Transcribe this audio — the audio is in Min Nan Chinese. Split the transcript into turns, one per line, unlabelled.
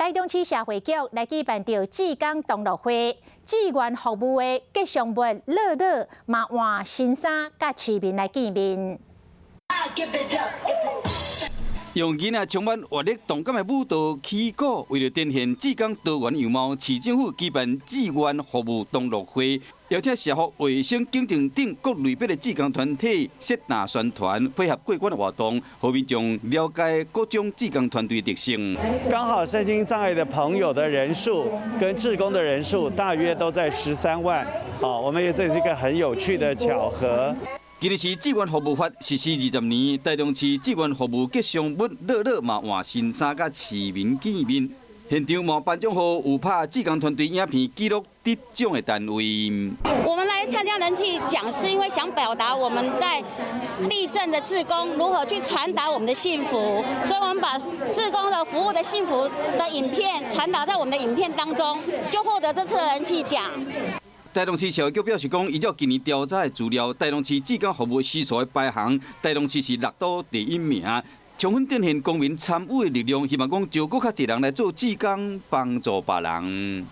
台中市社會局來舉辦著志工同樂會，志願服務的吉祥物樂樂嘛換新衫佮市民來見面。
用囡仔充滿活力動感的舞蹈起鼓，為著展現志工多元樣貌，市政府舉辦志願服務同樂會，邀請社福、衛生、警政等各類別的志工團體設大宣傳，配合過關的活動，予民眾了解各種志工團隊特性。
剛好身心障礙的朋友的人數跟志工的人數大約都在13萬，好，我們也這是一個很有趣的巧合。
今年是志願服務法實施20年，台中市志願服務吉祥物樂樂嘛換新衫佮市民見面，現場嘛頒獎予有拍志工團隊影片記錄得獎的單位。
我們來參加人氣獎，是因為想表達我們在地震的志工如何去傳達我們的幸福，所以我們把志工的服務的幸福的影片傳達在我們的影片當中，就獲得這次的人氣獎。
台中市社會局表示講，依照近年調查的資料，台中市志工服務時數的排行，台中市是六都第一名，充分展現公民參與的力量，希望講招閣較濟人來做志工，幫助別人。